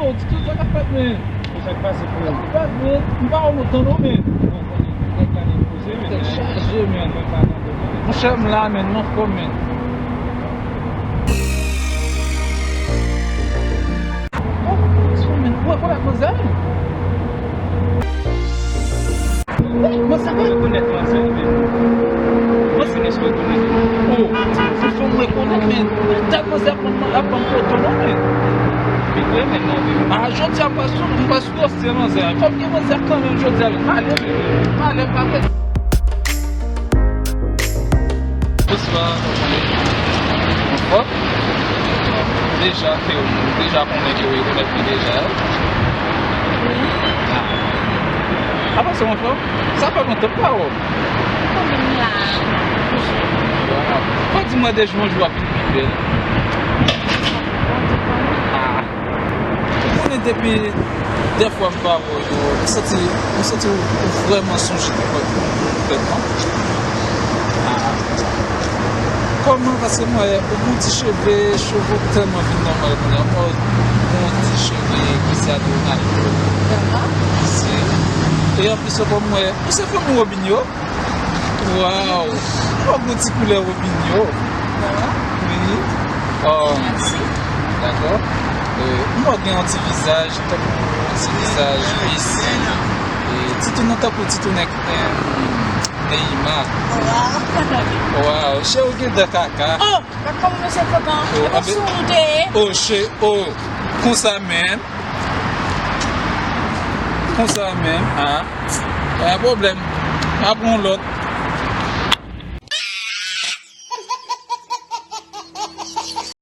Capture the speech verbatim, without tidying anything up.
Oh, di tout sa k ap fèt, men. Sa k pase, frè? Sa k pase, men? M pa wè w lontan, non, men. Bon, konnen nèg la depoze, men. Tèt chaje, men. Mwen pa nan domèn. Monchè, m la, men, m anfòm, men. Oh, men, ou rekonèt manzè, men? Wi, manzè, wi. Rekonèt manzè, men. Mwen se mesye rekonèt. Oh, se fò m rekonèt, men. Dat manzè ap ban m, ap ban m foto, non, men. Pi vre, men, non, men. Ah, jodi a, m pa sou, m pa sou dosye manzè. Fò m gen manzè kanmenm jodi a, men. M ale, men. M ale, m pa vle. Bonswa, kòman w ye? Anfòm? Deja, ke w deja konnen ke w rekonèt li deja. Wi. Ah. Apa se anfòm? Sa fè lontan m pa wè w. Kòman w la? Wow. Fò di mwen de jou an jou w ap vin pi bèl. Ah. Ou konnen depi dèfwa m pa wè w yo, m santi, m santi w vrèman sonje konplètman. Ah. Kòman? Paske m wè ou gon ti cheve, cheve w tèlman vin nòmal kounye a. M wè w gon ti cheve ki se a Ronaldo. Vrèman? Si. E anplis ankò m wè ou se fanmi Robinho. Waw! Ou gon ti koulè Robinho. Wi. Oh. Mèsi. Dakò. Euh, m wè gen yon ti vizaj, tankou yon ti vizaj Messi. E titoun nan tankou titoun nèg, euh, Neymar. Waw. Waw, chè ou gen dan kaka. Oh, gad kòman mesye kontan. Oh, e pa sou ou te ye. Oh, chè, oh. Konsa menm. Konsa menm, ah. Pa gen pwoblèm. M ap pran lòt.